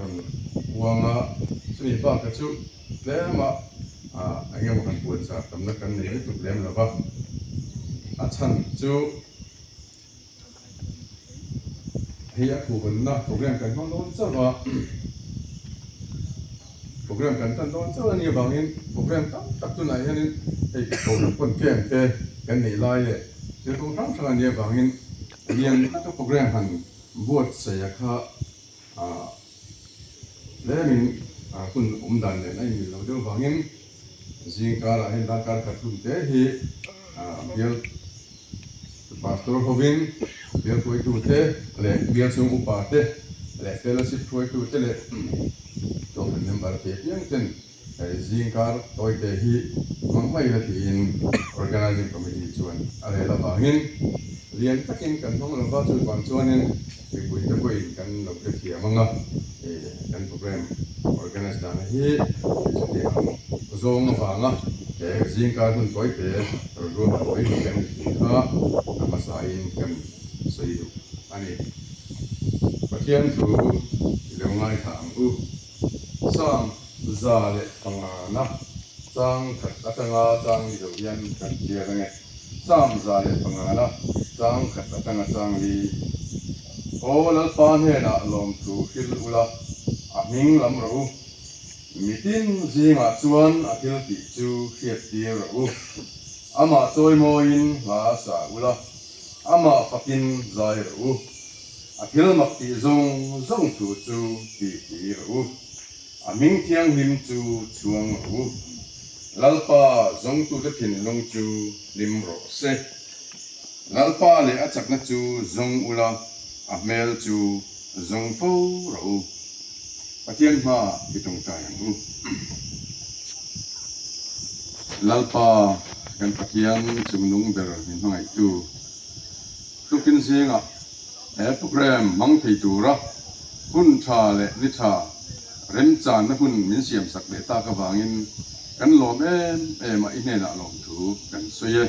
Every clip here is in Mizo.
rawn puang a, chumi bakah chu tlema eng emaw han puan zar tamna kan nei lutuk lem lo va, a chhan chu hei a khuhhawnna program kan hmang dawn chauh a, program kan tan dawn chauh a nih avangin program tam tak tunah hianin hei kohhran pawn camp te kan neih lai leh thil kawng hrang hrang a nih avangin lian taka program han buatsaih a kha tlemin hun awm dan nen a inmil lo deuh vangin zingkarah hian darkar khat hun te hi bial pastor hovin bial hruaitute leh bial chhung upa te leh fellowship hruaitute leh kohhran member te piang ten Hei zingkar tawite hi hmang mai la tiin Organising Committee chuan a rel avangin lian takin kan hmang lova, chuvang chuanin mipuite pawhin kan lo hrethiam ang a, kan program organise dana hi chutiang ang zawng avanga he zingkar hun tawite rawn ruahman mai hi kan ni tih kha a hmasain kan sawi duh a ni. Pathian thu i lo ngaithla ang u. Psalm 105 chang khat atanga chang ni lo hian kan chhiar ange. Psalm 105 chang khat atanga chang li. Aw Lalpa hnenah lawmthu hril ula, a hming lam rawh u. Mitin zingah chuan a thil tih chu hriat tir rawh u. Amah chawimawiin hla sa ula, amah fakin zai rawh u. A thil mak tih zawng zawng thu chu ti ti rawh u. A hming thianghlim chu chhuang rawh u. Lalpa zawngtute thinlung chu hlim rawh se. Lalpa leh a chakna chu zawng ula, a hmel chu zawng fo rawh u. Pathian hma i tawngtai ang u. Lalpa kan Pathian chungnung ber min hmangaihtu. Tukin zingah he program hmang thei tura hun tha leh ni tha remchanna hun min siamsak leh tak avangin kan lawm em em a, i hnenah lawmthu kan sawi e.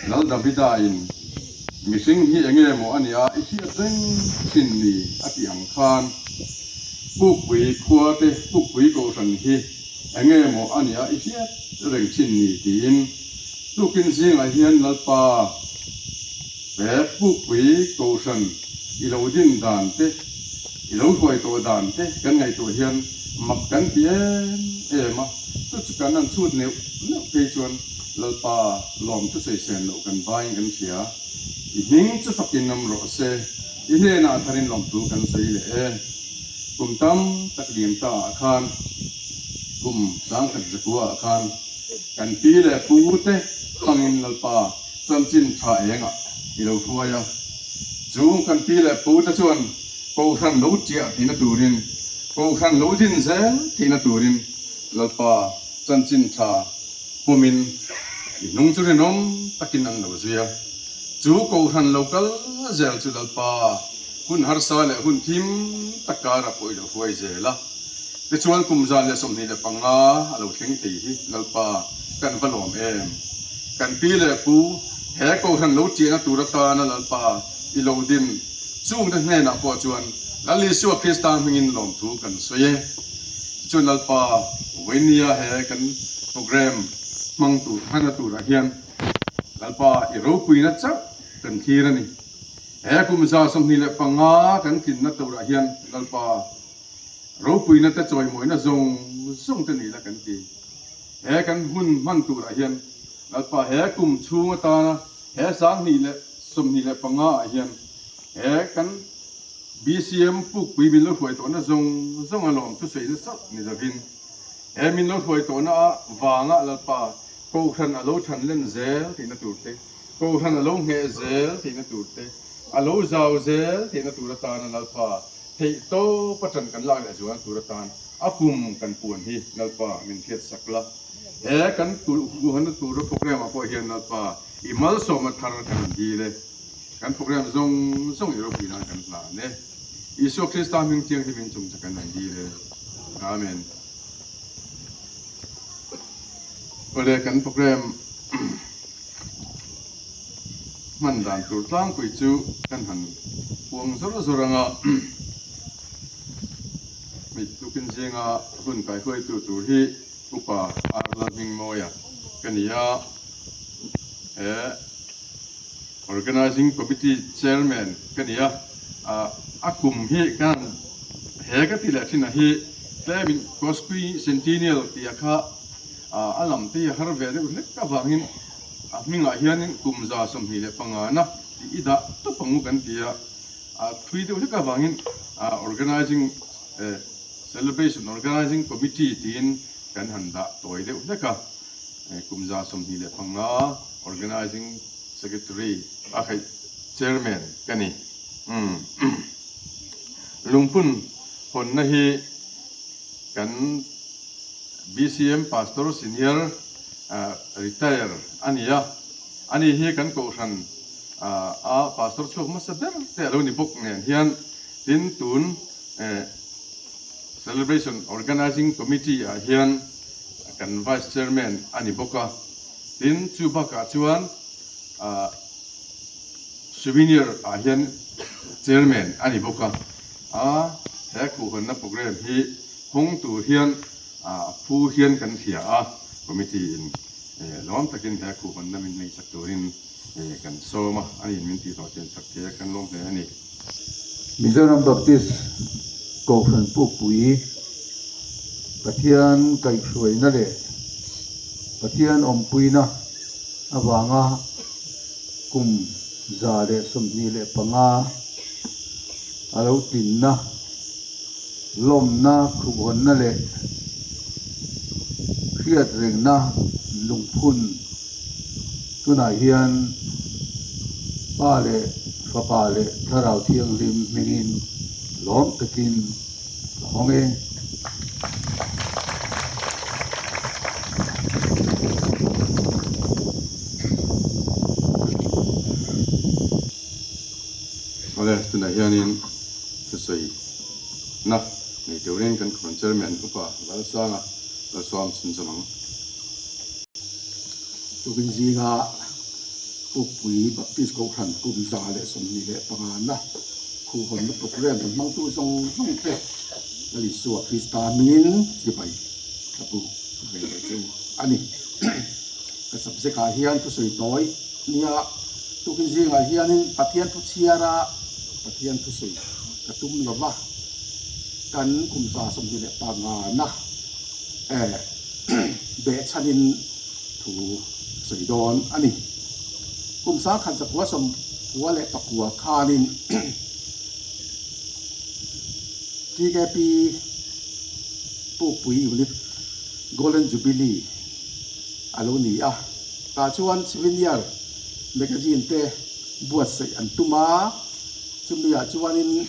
Lal Davida in mihring hi enge maw a nia i hriat reng thin ni a tih ang khan Pukpui khua te Pukpui Kohhran hi enge maw a nia i hriat reng thin ni tiin Tukin zingah hian Lalpa he Pukpui Kohhran i lo din dan te, i lo hruai tawh dan te kan ngaihtuah hian mak kan ti em em a, chu chu kan han chhut neuh neuh phei chuan Lalpa lawm chu sawisên loh kan vaiin kan hria. I hming chu fakin awm rawh se, i hnenah tharin lawmthu kan sawi leh e. Kum tam tak liam ta ah khan, kum 1900 ah khan, Kan pi leh pu te hmangin Lalpa chanchin tha engah i lo hruai a. Chung kan pi leh pu te chuan Kohhran lo tiah theihna turin, Kohhran lo din zel theihna turin Lalpa chanchin tha pumin i hnung chu rinawm takin an lo zui a. Chu Kohhran lo kal zel chu Lalpa hun harsa leh hun thim tak karah pawh i lo hruai zel a. Tichuan kum 125 a lo thleng thei hi Lalpa kan va lawm em? Kan pi leh pu he Kohhran lo tiahna tur atana Lalpa i lo din chungte hnenah pawh chuan Lal Isua Krista hmingin lawmthu kan sawi e. Tichuan Lalpa Vawinia he kan program hmang tur hmana turah hian Lalpa i ropuina chauh kan thlir a ni. He kum 125 kan tlinna turah hian Lalpa Ropuina te chawimawina zawng zawng te ni la kan ti. He kan hun hman turah hian Lalpa he kum chhung atana he 2025 ah hian he kan BCM Pukpui min lo hruai tawhna zawng zawng a lawm thusawi nasa ni lovin he min lo hruai tawhna ah vangah Lalpa Kohhran a lo than len zel tihna tur te, Kohhran a lo ngheh zel tihna tur te, a lo zau zel tihna tur atana Lalpa Theih tawp a ṭan kan lak leh zual tur atan a kum kan puan hi Lalpa min hriat sak la. He kan huhana tura program ah pawh hian Lalpa i malsawmna thar kan rawn dil e. Kan program zawng zawng i ropui nan kan hlan e. Isua Krista hming thianghlim in chung che kan rawn dil e. Amen. Awle kan program Hman dan tur tlangpui chu kan han puang zawr zawr ang a. Mi tukin zinga hun kaihruaitu tur hi Upa R Lalhmingmawia ka ni a, he Organizing Committee Chairman ka ni a, a kum hi kan he ka ti leh thin a hi tlemin Cosquicentennial tih a kha a lam te hi a har ve deuh hlek avangin a hmingah hianin kum 125 na tih i dah tawp ang u kan ti a, a thui deuh hlek avangin Organizing Celebration Organizing Committee tiin kan han dah tawi deuh hlek a, kum 25 Organizing Secretary a khaih Chairman ka ni. Lungphun hawnna hi kan BCM Pastor Senior retire a ni a, ani hi kan kohhran a Pastor chhuak hmasa ber te a lo ni bawk nen hian tin tun Celebration Organizing Committee ah hian kan Vice Chairman a ni bawk a, tin chu bakah chuan Souvenir ah hian Chairman a ni bawk a, a he khuhhawnna programme hi hawng tur hian a phu hian kan hria a, Committee in lawm takin he khuhhawnna min hmeichak turin kan sawm a, a niin min tih tawh chian chak thei a, kan lawm hle a ni. Mizoram Baptist Kohhran Pukpui Pathian kaihhruaina leh Pathian awmpuina avanga kum 125 a lo tlinna, lawmna, khuhhawnna leh hriatrengna lungphun tunah hian Pa leh Fapa leh Thlarau Thianghlim hmingin lawm takin ka hawng e. Awle, tunah hianin thusawi na nei turin kan Khawm Chairman Upa Lalsanga Lalsawm chhunzawm ang. Tukin zinga Pukpui Baptist Kohhran kum 125 na khuhhawnna programme kan hmangtu zawng zawng te Lal Isua Krista hmingin chibai ka pu ve leh chu a ni. Ka subject ah hian thusawi tawi nia tukin zingah hianin Pathian thu chhiara Pathian thusawi ka tum lova kan kum 125 na behchhanin thu sawi dawn a ni. Kum 1999 khanin TKP Pukpui Unit Golden Jubilee a lo ni a, tah chuan Souvenir Magazine te buatsaih an tum a, chumi ah chuanin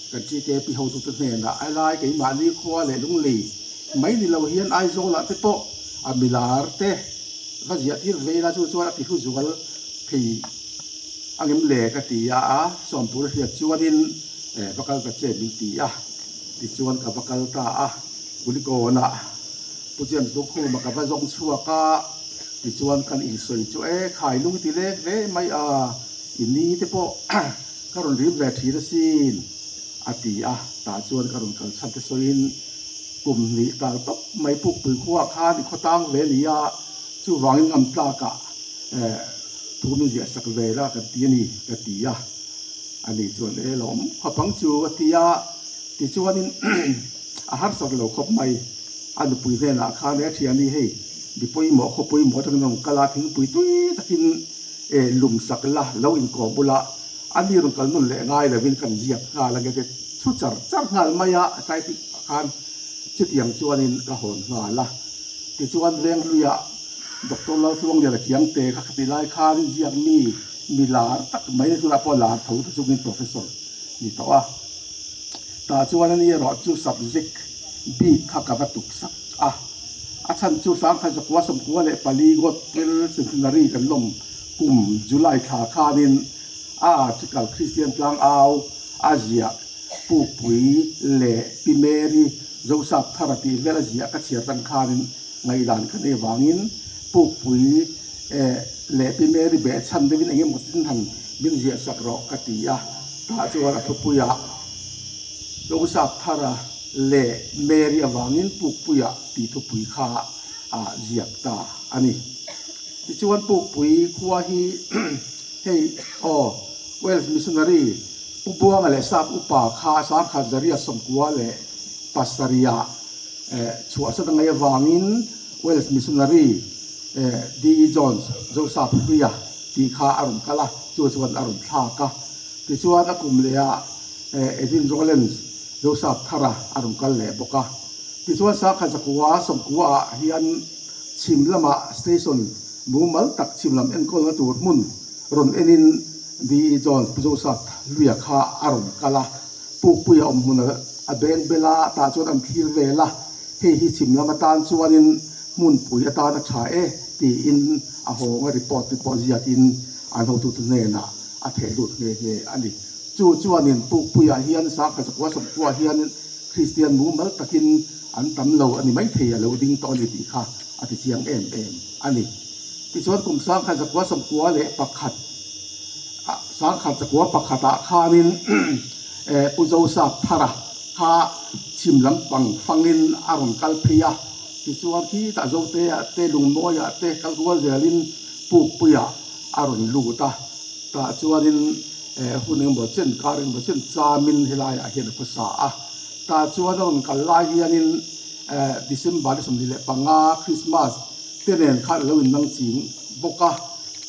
kan TKP hotute hnenah a helai keimahni khua leh lunglei mai ni lo hian Aizawl ah te pawh a milar te va ziah tir ve ila chu chuan a ti hlu zual thei angem le ka ti a, a sawmtur a hriat chuanin va kal ta che min ti a, tichuan ka va kal ta a, Kulikawnah Pu James Lukhuma ka va zawng chhuak a, tichuan kan insawi chu e khai lung ti lek hle mai a, i ni te pawh ka rawn rim ve thin asin a ti a, tah chuan ka rawn kal chhan te sawiin Kum hnih kal tawp mai Pukpui khuaah khan i khawtang ve a ni a, chuvangin ngam tlakah thu min ziah sak ve la kan ti a ni ka ti a. Ani chuan e lawm khawp ang chu a ti a, tichuanin a harsat lo khawp mai. A nupui hnenah khan e thiani hei mi pawimawh khaw pawimawh atangin rawn kal a, thingpui tui takin lum sak la, lo inkawm ula, A ni rawn kal nawn leh ngai lovin kan ziak nghal ang e ti thu char char nghal mai a, a typing ah khan chutiang chuanin ka hawn nghal a. Tichuan Venghluia Doctor Laltluangliana Kiangte kha khati lai khan ziak mi mi lar tak mai a tunah pawh lar tho ta chungin Professor ni tawh a. Tah chuan ani erawh chu subject bik kha ka va tuk sak a. A chhan chu 1994 Gospel Centenary kan lawm kum July thla khanin a article Kristian Tlangau a ziah Pukpui leh Pi Mary Joseph Thara tih vel a ziah ka chhiar tan khanin ngaihdan ka nei vangin Pukpui leh Pi Mary behchhan deuhin eng emaw tin han min ziah sak rawh ka ti a, tah chuan a thupuiah Joseph Thara. leh Mary avangin Pukpuia tih thupui kha a ziak ta a ni. Tichuan Pukpui khua hi hei aw Welsh Missionary Pu Buanga leh Sap Upa kha Sangkhat Zaria 97 ah chhuahsan a ngaih avangin Welsh Missionary DE Jones, Joseph Hluia tih kha a rawn kal a, chu chuan a rawn thlak a. Tichuan a kum leh ah Edwin Rowlands, Joseph Thara a rawn kal leh bawk a. Tichuan Sangkhat Zakua 90 ah hian chhim lamah station mumal tak chhim lam enkawlna tur hmun rawn enin DE Jones, Pu Joseph Hluia kha a rawn kal a. Pukpuia awm hmun a beng bel a, tah chuan an thlir vel a. Hei hi chhim lam atan chuanin hmunpui atan a tha e tiin a hawnga report te pawh ziakin an hotute hnenah a theh lut nghe nghe a ni. Chu chuanin Pukpuiah hian Sangha Zakua Sawmkua hian Kristian mumal takin an tam lo a ni maithei a lo ding tawh a ni tih kha a ti chiang em em a ni. Tichuan kum Sangha Zakua 91 11 ah khanin Pu Joseph Thara kha chhim lampang fangin a rawn kal phei a, tichuan khitah Zotea te Lungmawia te kal kual zelin Pukpuia a rawn lut a, tah chuanin hun engemaw chen kar engemaw chen chamin helaiah hian a khawsa a, tah chuan a rawn kal lai hianin December ni 25 Christmas te nen khan a lo innang ching bawk a,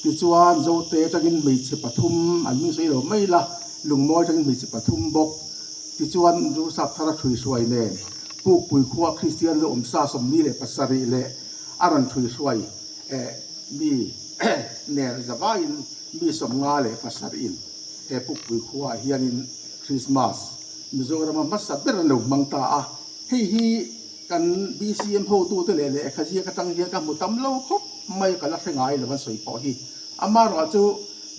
tichuan Zote atangin hmeichhe pathum an hming sawi lo mai la, Lungmawi atangin hmeichhe pathum bawk. Tichuan, Joseph thara ṭhuihruai nen Pukpui khua Kristian lo awmsa 47 leh a rawn ṭhuihruai mi nen zavaiin mi 57 in he Pukpui khuaah hianin Krismas Mizorama hmasa ber an lo hmang ta a. Hei hi kan BCM hotute leh lehkha ziak atang hian ka hmu tam lo khawp mai a, ka la hre ngai lo an sawi pawh hi. Amaherawhchu chu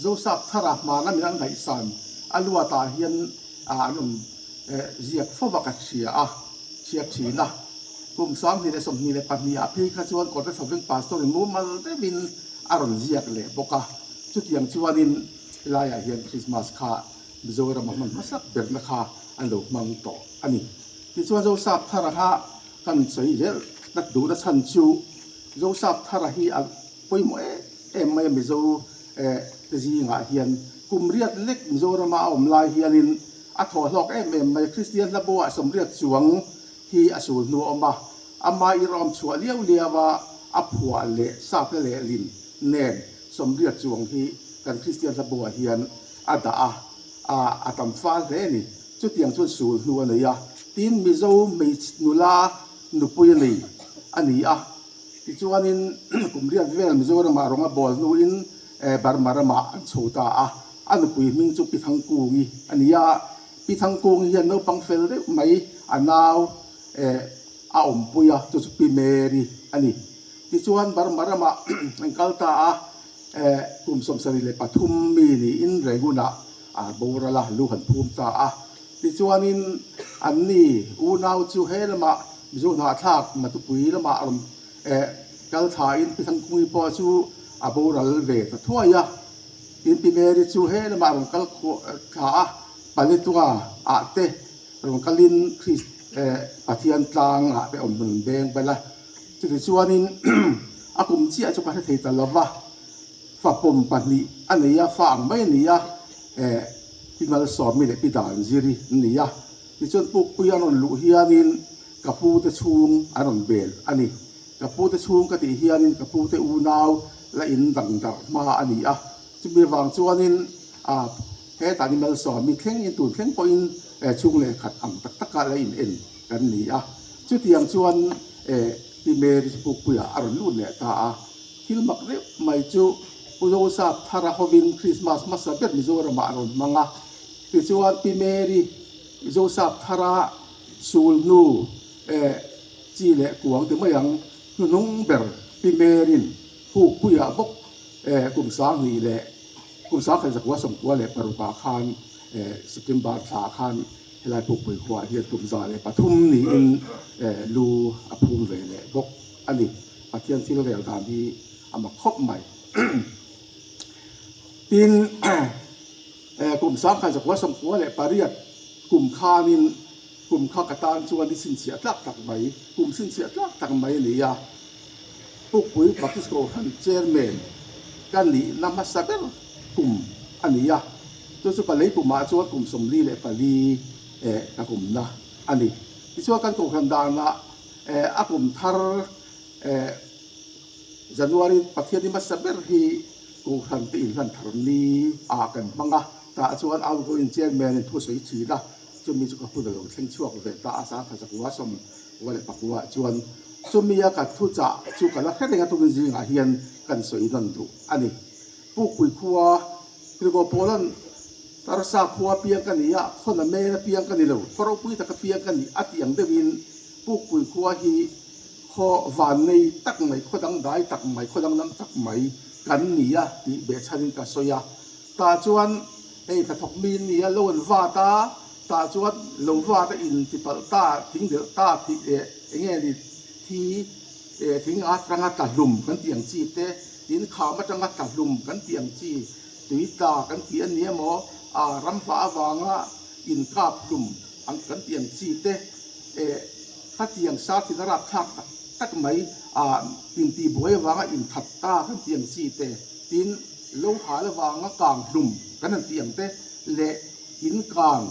Joseph thara hmana min an ngaihsan a luatah hian an rawn ziak fo va ka hria a, chhiat thin a. Kum 2022 ah phei kha chuan Kawrte Thawveng Pastor in mumal deuhin a rawn ziak leh bawk a. Chutiang chuanin helaiah hian Christmas kha Mizoram a hman hmasak berna kha an lo hmang tawh a ni. Tichuan Joseph Thara kha kan sawi zel tak duhna chhan chu Joseph Thara hi a pawimawh em em mai a Mizo te zingah hian kum riat lek Mizorama a awm lai hianin a thawh hlawk em em mai. Kristian hla buah 80 chuang hi a sul hnu a awm a, ama irawm chhuah liau liau a a phuah leh sap la lehlin nen 80 chuang hi kan Kristian hla buah hian a dah a, a a tam fal hle a ni. Chutiang chuan sul hnu a nei a, tin Mizo hmeichhe nula nupui a nei a ni a. Tichuanin kum riat vel Mizoramah rawng a bawl hnuin Burma ramah an chho ta a, a nupui hming chu Pi Thangkungi a ni a. Pi Thangkungi hian naupang fel deuh mai a nau a awmpui a, chu chu Pi Mary a ni. Tichuan Burma ramah an kal ta a, kum 73 mi niin Rangoon-ah a boral a, lu han phum ta a. Tichuanin anni unau chu he lamah Mizo hnahthlak Matupui lamah rawn kal thlain Pi Thangkungi pawh chu a boral ve ta thuai a. Tin Pi Mary chu he lamah rawn kal thla a, Paletua ah te rawn kalin Christ Pathian tlang ah te awm hmun beng bel a. Chutichuanin a kum chiah chu ka hre thei ta lo va. Fa pawm pahnih a nei a, fa ang mai a ni a, eh, Pi Malsawmi leh Pi Danziri an ni a. Tichuan Pukpui an rawn luh hianin ka pute chhung an rawn bel a ni. Ka pute chhung ka tih hianin ka pute unau la in dang darh hma a ni a. Chumi avang chuanin ah hetah ni Malsawmi thleng in tun thleng pawhin eh chhung leh khat ang tak taka la in en kan ni a. Chutiang chuan eh Pi Mary chu Pukpuiah a rawn lut leh ta a. Thil mak deuh mai chu Pu Joseph Thara hovin Krismas hmasa ber Mizoramah a rawn hmang a. Tichuan Pi Mary Joseph Thara sul hnu eh chi leh kuang ti mai ang hnuhnung ber Pi Mary'n Pukpuiah bawk eh kum 2000 leh kum 1996ah khan eh September thla khan helai Pukpui khuaah hian kum 103 niin eh lu a phum ve leh bawk a ni. Pathian thil rel dan hi a mak khawp mai. Tin, kum 1998 kum khanin Kum kha ka tan chuan i chhinchhiah tlak tak mai, kum chhinchhiah tlak tak mai a ni a. Pukpui Baptist Kohhran Chairman ka nihna hmasa ber kum a ni a, chu chu ka lei kumah chuan kum 44 ka kumna a ni. Tichuan kan Kohhran danah a kum thar January Pathianni hmasa ber hi Kohhran te inhlan thar ni ah kan hmang a, tah chuan outgoing Chairman in thusawi thin a. Chumi chu ka hun a lo thleng chhuak ve ta a, sangkhat zakua 19 ah chuan chumi a ka thuchah chu ka la hre reng a, tumin zingah hian kan sawi nawn duh a ni. Pukpui khua Tirhkoh Paula'n Tarsa khua piang ka ni a, khawn a mel a piang ka ni lo, khaw ropui taka piang ka ni a tih ang deuhin Pukpui khua hi khaw vannei tak mai, khaw dangdai tak mai, khaw danglam tak mai kan ni a tih behchhanin ka sawi a. Tah chuan hei hnathawk mi an ni a, lo an vat a, tah chuan lo vat a in ti palh ta, thing delh ta tih leh eng nge ni thi eh thing atanga tla hlum kan tih ang chi te, tin kham atanga tla hlum kan tih ang chi, tui tla kan tih a ni emaw, ah ram vah avanga in kap hlum ang kan tih ang chi te eh khatiang sar thil a rapthlak tak tak mai, ah intihbuai avanga inthat ta kan tih ang chi te, tin. Lo hal avanga kang hlum kan han tih ang te leh in kang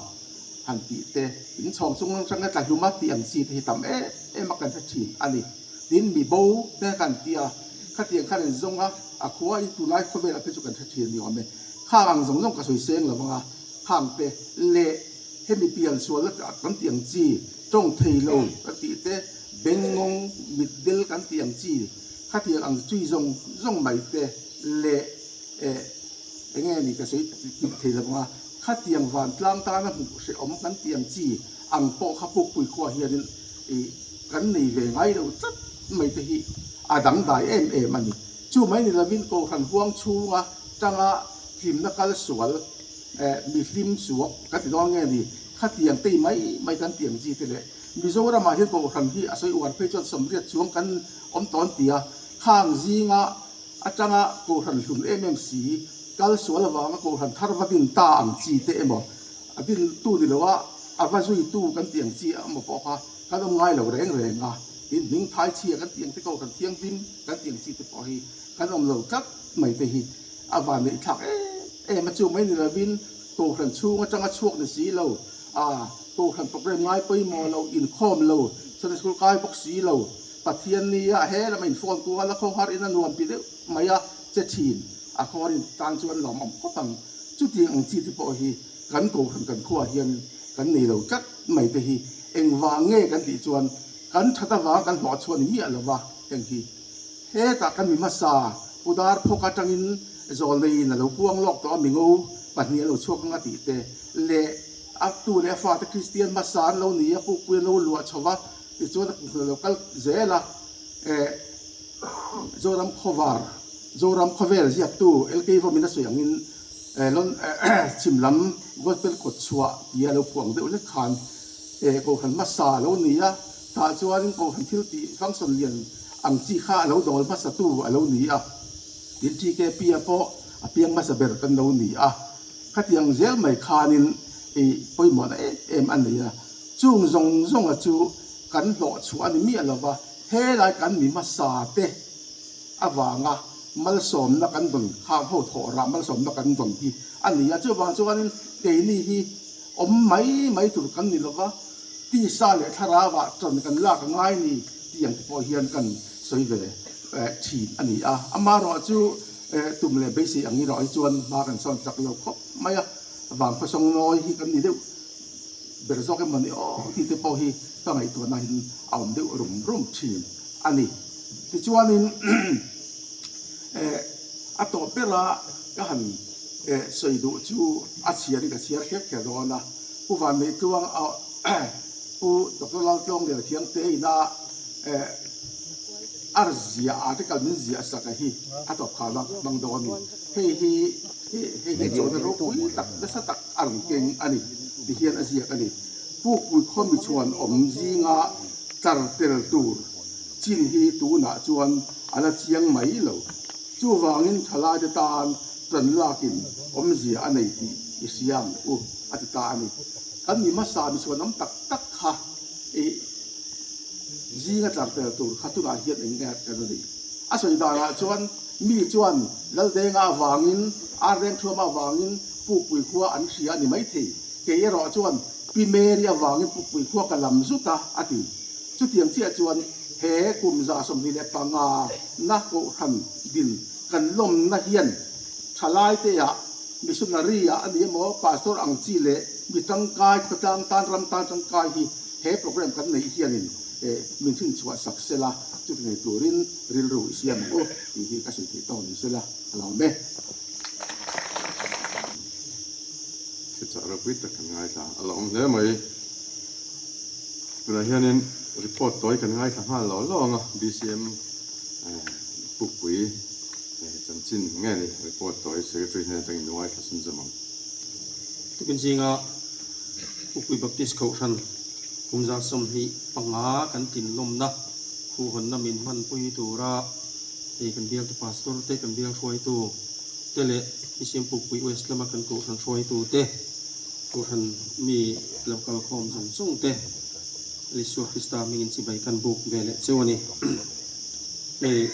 han tih te, in chhawng chung atanga tla hlum a tih ang chi te hi tam em em a kan hre thin a ni. Tin, mi bo te kan ti a, khatiang khan an zawng a, a khua i tunlai khawvelah phei chu kan hre thin a ni awm e. Khang ang zawng zawng ka sawi seng lo vang a, khang te leh hemi pian sualna kan tih ang chi, tawng thei lo kan tih te, bengngawng, mitdel kan tih ang chi, Khatiang ang chui zawng zawng mai te leh eh eng nge ni ka sawi tih thei lo ang a, khatiang vantlang tana hmuh hrehawm kan tih ang chi ang pawh kha pukpui khua hianin ih kan nei ve ngai lo tlat mai te hi a dangdai em em a ni. Chu mai ni lovin Kohhran huang chhunga tanga hlimna kal sual eh mi hlim suak kan ti dawn nge ni khatiang tei mai mai kan tih ang chi te leh Mizoramah hian Kohhran hi a sawi uar phei chuan sawmriat chuang kan awm tawn ti a, khang zinga atanga Kohhran hlun em em si, kal sual avanga Kohhran thar va din ta ang chi te emaw, a din tu ni lo a, a va zui tu kan tih ang chi emaw pawh kha kan awm ngai lo reng reng a, tin hming thai chhia kan tih ang te Kohhran thianghlim kan tih ang chi te pawh hi kan awm lo tlat mai te hi a van neih thlak em em a, chu mai ni lovin Kohhran chhung atanga chhuak ni si lo, a Kohhran program ngai pawimawh lo, inkhawm lo, Sunday School kai bawk si lo, Pathian nia he lama in phone kual a khawhar in a nuam ti deuh mai a che thin a khawhar in tan chuan lawm awm khawp ang. Chutiang ang chi te pawh hi kan kohhran kan khuaah hian kan nei lo tlat mai te hi engvang nge kan tih chuan kan that avanga kan hlawh chhuah ni miah lova heng hi hetah kan mi hmasa Pudar phawk atangin zawlneiin a lo puang lawk tawh a mingo pahnih a lo chhuak anga tih te leh a tu leh a fate Kristian hmasa an lo ni a pukpui an lo luah chho va. Tichuan a kumkhua lo kal zel a, eh, Zoram Khawvar, Zoram Khawvel ziaktu LK Vawmin a sawi angin, eh, Lon, eh, chhim lam Gospel kawt chhuah tia lo phuah ang deuh hlek khan, eh, Kohhran hmasa a lo ni a, tah chuanin Kohhran thil tih function lian ang chi kha a lo dawl hmasatu a lo ni a, tin TKP a pawh a piang hmasa ber kan lo ni a. Khatiang zel mai khanin i pawimawhna em em a nei a, chung zawng zawnga chu kan hlawh chhuah a ni miah lo va, helai kan mi hmasa te avanga malsawmna kan dawn khang ho thawh rah malsawmna kan dawn hi a ni a, chuvang chuanin keini hi awm mai mai tur kan ni lo va, tisa leh thlarauah ṭan kan lak a ngai ni tih ang te pawh hian kan sawi ve ṭhin a ni a, amaherawhchu Tum leh beisei ang erawh hi chuan hma kan sawn chak lo khawp mai a, vang khawsawng nawi hi kan ni deuh ber zawk emaw ni aw tih te pawh hi ka ngaihtuahna hin a awm deuh rum rum thin a ni. Tichuanin a tawp bera ka han sawi duh chu a chhiarin ka chhiar kher kher dawn a, Pu Vanneihtuang Pu Doctor Laltlawnglian Khiangte ina A ziah article min ziah sak a hi a tawp khar vang hmang dawn a ni. Hei hi hei hi chawhna ropui tak nasa tak a rawn keng a ni ti hian a ziak a ni. Pukpui khawmi chhuan awm zinga tlar tel tur chin hi tunah chuan a la chiang mai lo. Chuvangin thalaite tan tan lakin awmzia a nei tih i hria ang u a ti ta a ni. Kan mi hmasa mi chhuanawm tak tak kha i zinga tlar tel tur kha tunah hian eng nge kan a ni. A sawi danah chuan mi chuan Laldenga avangin, Ardengthuama avangin Pukpui khua an hria a ni maithei. Kei erawh chuan Pi Mary avangin Pukpui khua ka lam zut a, a ti. Chutiang chiah chuan he kum 25 na kohhran din kan lawmna hian thalaiteah missionary ah a ni emaw pastor ang chi leh mi tangkai khawtlang tan ram tan tangkai hi he program kan neih hianin min hrinchhuah sak sela chuti nei turin rilru i siam ang u tih hi ka sawi theih tawk ni sela ka lo awm e. Thuchah ropui tak kan ngaithla a la awm hle mai. Tunah hianin report tawi kan ngaithla nghal lo lo ang a, BCM Pukpui chanchin nge ni report tawi Secretary hnen atangin lu ngaithla sun zawm ang. Tukin zinga Pukpui Baptist Kohhran kum 25 kan tinlawmna khuhhawnna min hmanpui tura hei kan bialtu Pastor te, kan bial hruaitu te leh BCM Pukpui West lama kan Kohhran hruaitu te, Kohhran mi lo kalkhawm zawng zawng te Isua Krista hmingin chibai kan buk ve leh cheu a ni. Hei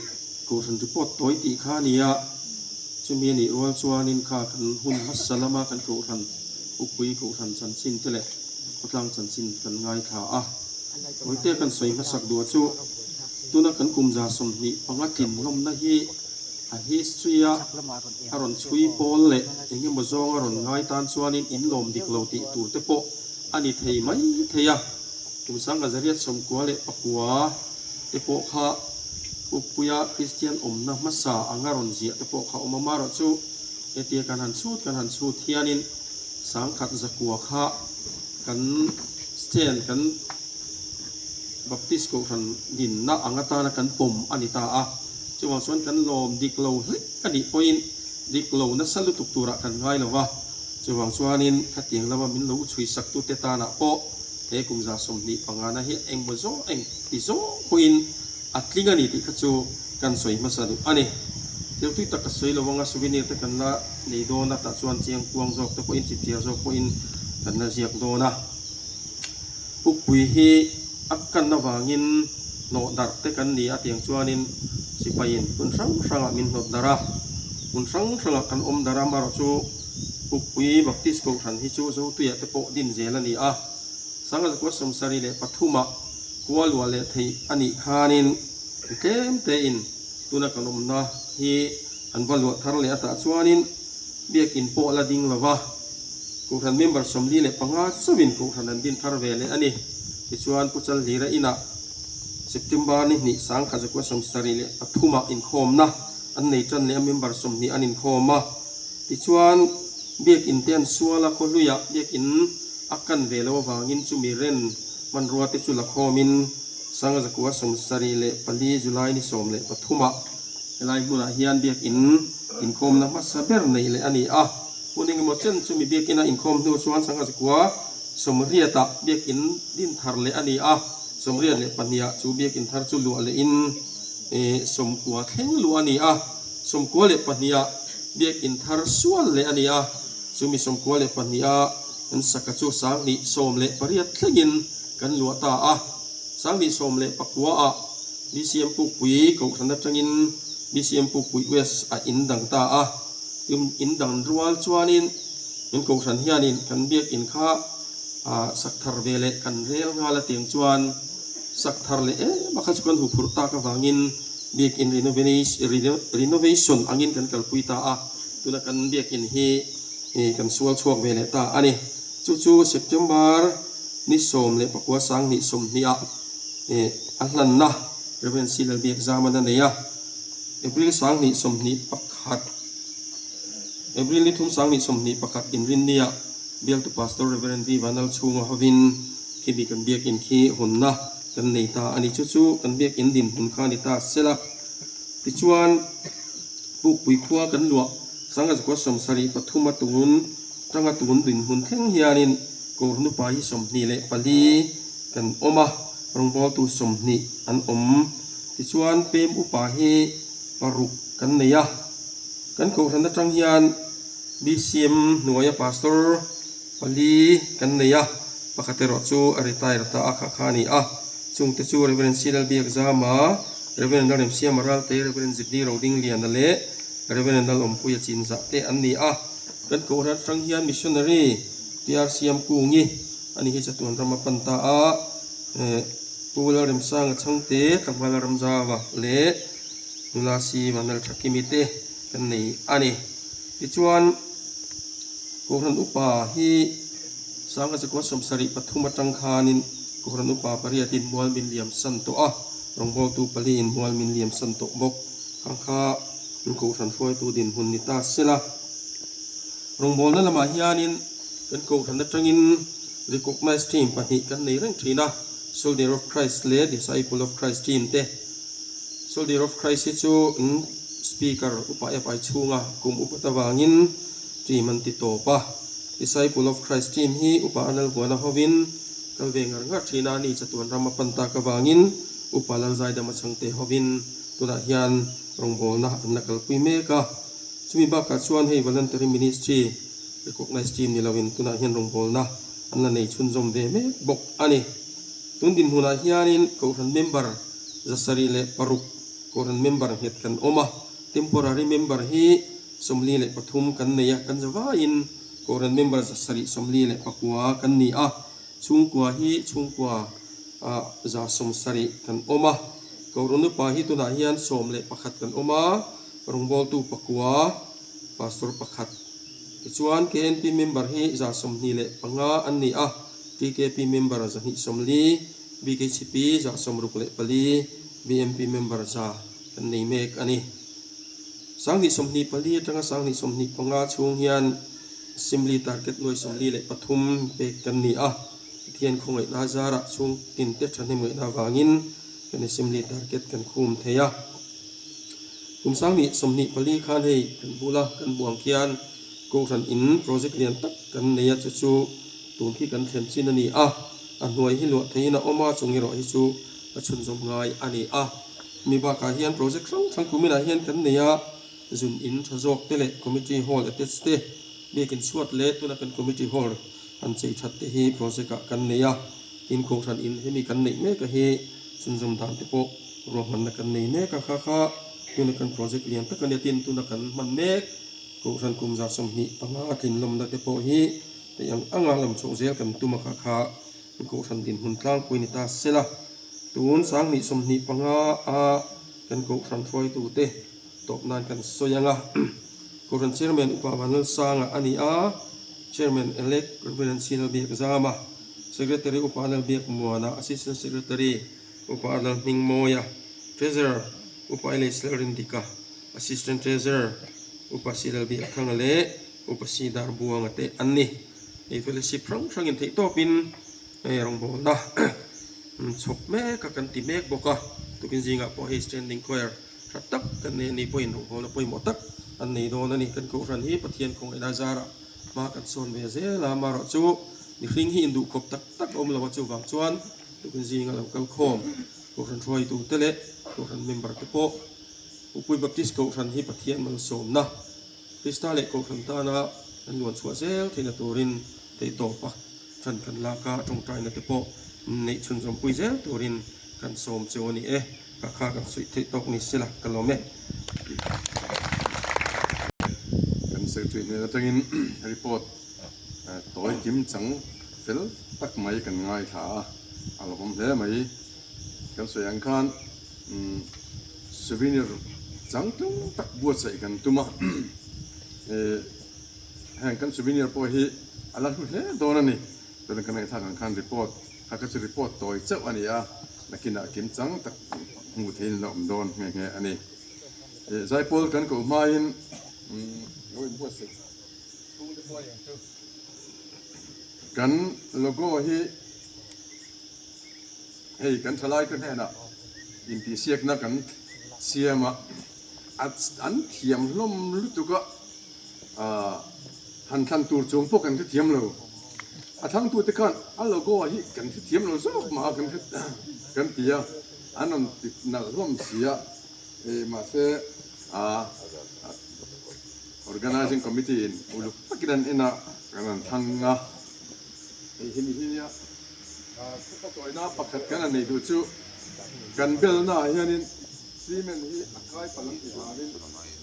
Kohhran report tawi tih kha a ni a, chumi a nih rual chuanin kha kan hun hmasa lama kan Kohhran Upui Kohhran chanchin te leh khawtlang chanchin kan ngaithla a. Hawite kan sawi hmasak duh chu tuna kan kum 25 tlin hlawmna hi A history a a rawn chhui pawl leh eng emaw zawng a rawn ngai tan chuanin in lawm dik lo tih tur te pawh a ni thei mai thei a. Kum 1994 te pawh kha Pukpuia Kristian awmna hmasa anga rawn ziah te pawh kha awm a, marawhchu hetia kan han chhut kan han chhut hianin 1100 kha kan stand kan Baptist Kohhran dinna ang atana kan pawm a ni ta a. Chuvang chuan kan lawm dik lo hlek a nih pawhin dik lo nasa lutuk turah kan ngai lo va. Chuvang chuanin khatiang lama min lo chhui saktute tanah pawh he kum 25 na hi engmaw zawng eng ti zawng pawhin a tling a ni tih kha chu kan sawi hmasa duh a ni. Thil tui tak ka sawi lo anga souvenir te kan la nei dawn a, tah chuan chiang kuang zawk te pawhin chipchiar zawk pawhin kan la ziak dawn a. Pukpui hi a kan avangin hnawh darh te kan ni a tiang chuanin sipaiin hmun hrang hrangah min hnawt darh a, hmun hrang hrangah kan awm darh a, amaherawh chu Pukpui Baptist Kohhran hi chu Zotuiah te pawh din zel a ni a, 1973ah khua luah leh theih a nih khanin tlem tein tuna kan awmna hi an va luah thar leh a tah chuanin Biakin pawh la ding lo va, Kohhran member 45 chauhin Kohhran an din thar ve leh a ni. Tichuan, Pu Chalhlira inah September ni hnih 1973ah inkhawmna an nei tan leh a, member 20 an inkhawm a. Tichuan, Biakin te an sual a, khawhluiah Biakin a kan ve lo avangin chumi ren hmanrua te chu la khawmin 1974 July ni 13ah Helai hmunah hian biakin inkhawmna hmasa ber neih leh a ni a. Hun engemaw chen chu mi biakina inkhawm hnu chuan 1980ah biakin din thar leh a ni a. 82ah chu biakin thar chu luah lehin 90 thleng luah a ni a. 92ah biakin thar sual leh a ni a. Chumi 92a kan saka chu 2018 thlengin kan luah ta a. 2019ah BCM Pukpui Kohhran atangin BCM Pukpui West a in dang ta a, tin in dang rual chuanin in Kohhran hianin kan biakin kha sak thar ve leh kan rel nghal a tiang chuan sak thar leh em a kha chu kan huphurh tak avangin biakin renovation angin kan kalpui ta a, tuna kan biakin hi kan sual chhuak ve leh ta a ni. Chu chu September ni 19 2020ah a hlanna Rev. C. Lalbiak Zaman a nei a, April 2021, April ni thum 2021 inrinnia Bialtu Pastor Rev. V. Vanal chhunga hovin khimi kan biakin khi hawnna kan nei ta a ni. Chu chu kan biakin dinhmun kha a ni ta sela. Tichuan, Pukpui khua kan luah 1973 a tun tanga tun dinhmun thleng hianin Kohhran upa hi 24 kan awm a, rawngbawltu 20 an awm. Tichuan pem upa hi paruk kan nei a, kan kohhran atang hian BCM hnuaia Pastor Pali kan nei a, pakhat erawh chu a retire ta a kha kha a ni a. Chungte chu Rev. Silal Biakzama, Rev. Lalremsiama Ralte, Rev. Zibni Rodingliana leh Rev. Lalawmpuia Chinzah te an ni a. Kan kohhran atang hian Missionary PR Siamkungi a ni hi chatuan ram a pan ta a, Pu Lalremsanga Chhangte, Tlangval Ramzava leh Nula Si Vanlalthakimi te kan nei a ni. Tichuan, Kohhran Upa hi Sangha Chakua 73 atang khanin Kohhran Upa pariatin mual min liam san tawh a, rawngbawltu paliin mual min liam san tawh bawk. Khang kha in Kohhran hruaitu dinhmun ni ta sela. Rawngbawlna lamah hianin kan Kohhran atangin Recognized Team pahnih kan nei reng thin a, Soldier of Christ leh Disciple of Christ Team te. Soldier of Christ hi chu in Speaker upa FI chhunga kum upat avangin team an ti tawp a. Disciple of Christ team hi upa Anal Vuana hovin kal ve ngar ngar thin a, ni chatuan ram a pan tak avangin upa Lalzaidama chhangte hovin tunah hian rawngbawlna an la kalpui mek a. Chumi bakah chuan hei Voluntary Ministry Recognized team ni loin tunah hian rawngbawlna an la nei chhunzawm ve mek bawk a ni. Tun dinhmunah hianin Kohhran member 706 Kohhran member nghet kan awm a, temporary member hi 43 kan nei a, kan zavaiin Kohhran member 749 kan ni a, chhungkua hi chhungkua ah 70 kan awm a, Kohhran upa hi tunah hian 11 kan awm a, rawngbawltu pakua, pastor pakhat. Tichuan KNP member hi 25 an ni a, TKP member 240, BKCP 64, BMP member za kan nei mek a ni. 2024 atanga 2025 chhung hian Assembly target nuai 43 pek kan ni a, Pathian khawngaihna zarah chhung tin te thahnem ngaihna avangin kan Assembly target kan khum thei a. Kum 2024 khan hei kan bula kan buang khian Kohhran in project lian tak kan nei a, chu chu tun khi kan thlen chin a ni a, a hnuai hi luah theihin a awm a, chung erawh hi chu a chhunzawm ngai a ni a. Mi bakah hian project hrang hrang kuminah hian kan nei a, zun in tha zawk te leh committee hall attach te, biakin chhuat leh tuna kan committee hall han chei that te hi project ah kan nei a, tin kohhran in hemi kan neih mek a hi chhunzawm dan te pawh ruahmanna kan nei mek a, kha kha tuna kan project lian tak a nia, tin tuna kan hman mek kohhran kum 25 tlinlawmna te pawh hi theih ang anga lam chhoh zel kan tum a, kha kha Kohhran dinhmun tlangpui ni ta sela, tun 2025 a kan Kohhran hruaitute tawp nan kan sawi ang a. Kohhran Chairman Upa Vanlalsanga a ni a, Chairman Elect Rev. Sinal Biakzama, Secretary Upa Lalbiakmuana, Assistant Secretary Upa Lalhmingmawia, Treasurer Upa Elias Lalrindika, Assistant Treasurer Upa Si Lalbiakthanga leh Upa Si Darbuanga te an ni. Hei fellowship hrang hrangin theih tawpin hei rawngbawlna chhawp mek a kan ti mek bawk a, tukin zingah pawh hei standing choir tha tak kan nei a ni pawhin rawngbawlna pawimawh tak an nei dawn a ni. Kan Kohhran hi Pathian khawngaihna zarah hma kan sawn ve zel a, amaherawh chu mihring hi induhkhawp tak tak a awm lo a, chuvang chuan tukin zinga lo kal khawm Kohhran hruaitute leh Kohhran member te pawh Pukpui Baptist Kohhran hi Pathian malsawmna Krista leh Kohhran tana kan luan chhuah zel theihna turin theihtawp a ṭan kan lak a, ṭawngṭaina te pawh neih chhunzawmpui zel turin kan sawm cheu a ni e. Ka kha kan suih theih tawk ni sela ka lawm e. Kan secretary hnen atangin report tawi kim chang fel tak mai kan ngaithla a, a lawmawm hle mai. Kan sawi ang khan souvenir changtlung tak buatsaih kan tum a, heng kan souvenir pawh hi a la hlu hle dawn a ni. Chuan kan ngaihthlak ang khan report kha kha chu report tawi chauh a ni a, nakinah kim chang tak hmuh theihin la awm dawn nghe nghe a ni. Zaipawl kan koh hmain lo inbuatsaih chhungte pawh a ni ang chu. Kan logo hi. Hei kan thalaite hnenah intihsiakna kan siam a, an thiam hlawm lutuk a, han thlan tur chuang pawh kan hrethiam lo. A thlangtute khan a logo hi kan hrethiam lo zawk mah a kan ti a, an rawn ti nalh hlawm si a, mahse Organising Committee in uluk takin an en a, kan rawn thlang a. Hei hi mi hi nia thuka tawina pakhat kan han nei duh chu kan belna ah hianin cement hi a kai palh an ti vangin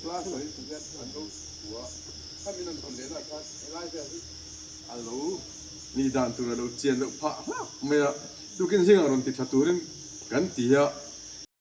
plaster in ti hian an lo hmu a, khami an rawn lehna ah khan helai vel hi a lo nih dan tur a lo chian loh phah hlak mai a, tukin zingah rawn ti tha turin kan ti a.